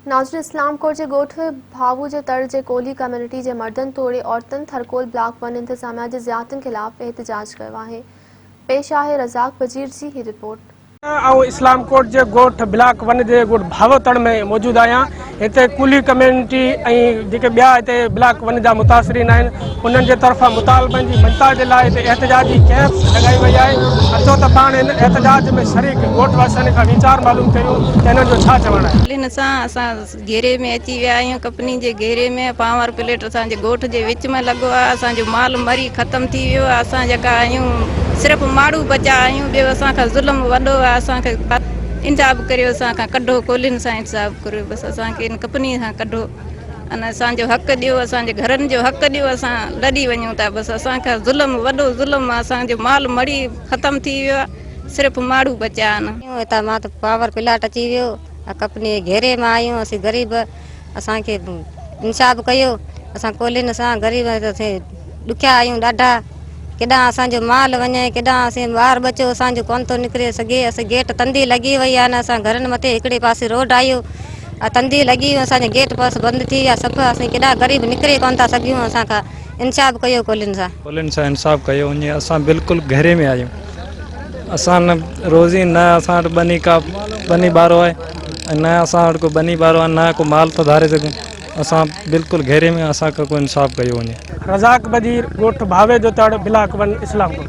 ناظرين اسلام ڪوٽ جي ڳوٺ ڀاوو جي تڙ جي ڪولهي ڪميونٽي جي مردن توڙي عورتن ٿرڪول بلاڪ ون انتظاميا جي زيادتين خلاف احتجاج ڪيو آهي پيش آهي رزاق بجير جي هي رپورٽ. آئون اسلام ڪوٽ جي ڳوٺ بلاڪ ون جي ڳوٺ ڀاوو تڙ ۾ موجود آهيان هتي ڪولهي ڪميونٽي ۽ جيڪي ٻيا هتي بلاڪ ون جا متاثرين آهن انهن جي طرفان مطالبن جي مڃتا جي لاء هتي احتجاجي ڪئمپ لڳائي وئي آهي، اچو ته پاڻ هن احتجاج ۾ شريڪ ڳوٺ واسين کان ويچار معلوم ڪريون ته هنن جو ڇا چوڻ آهي. هن سان اسان گهيري ۾ اچي ويا آهيون ڪپني جي گهيري ۾ پاور پليٽ اسان جي ڳوٺ جي وچ ۾ لڳو آهي اسان جو مال مري ختم ٿي ويو آهي اسان جيڪا آهيون صرف ماڙهو بچا آهيون ٻيو اسان کان ظلم وڏو آهي اسان کي انصاف ڪريو اسان کان ڪڍو ڪولهين سان انصاف ڪريو بس اسان کي ان ڪپني کان ڪڍو. ان اسان جو حق ڏيو اسان جي گهرن جو حق ڏيو اسان لڏي وڃون ٿا بس اسان کان ظلم وڏو ظلم آ اسان جو مال مڙي ختم ٿي ويو آ صرف ماڙهو بچيا آهن. هتان مان ته پاور پلاٽ اچي ويو ۽ ڪپني جي گهيري مان آهيون اسين غريب اسان کي انصاف ڪيو اسان ڪولهين سان غريب ڏکيا آهيون ڏاڍا ڪيڏانهن اسان جو مال وڃي ڪيڏانهن اسين ٻار ٻچو اسان جو ڪونه ٿو نڪري سگهي اسين گيٽ تندي لڳي وئي آهي نه اسان گهرن مٿي هڪڙي پاسي روڊ آيو تندي لڳي وئي اسان جا گيٽ پاس بند ٿي ويا سڀ اسين ڪيڏانهن غريب نڪري ڪونه ٿا سگهيون اسان کان انصاف ڪيو ڪولهين سان. ڪولهين سان انصاف ڪيو وڃي اسان بلڪل گهري ۾ آهيون اسان نه روزي نه اسان وٽ ٻني ڪا ٻني ٻارو آهي نه اسان وٽ ڪو ٻني ٻارو آهي نه ڪو مال ٿا ڌاري سگهون اسان بلڪل گهيري ۾ اسان کان ڪو انصاف ڪيو وڃي. رزاق بجير، ڳوٺ ڀاوي جو تڙ، بلاڪ ون، اسلام ڪوٽ.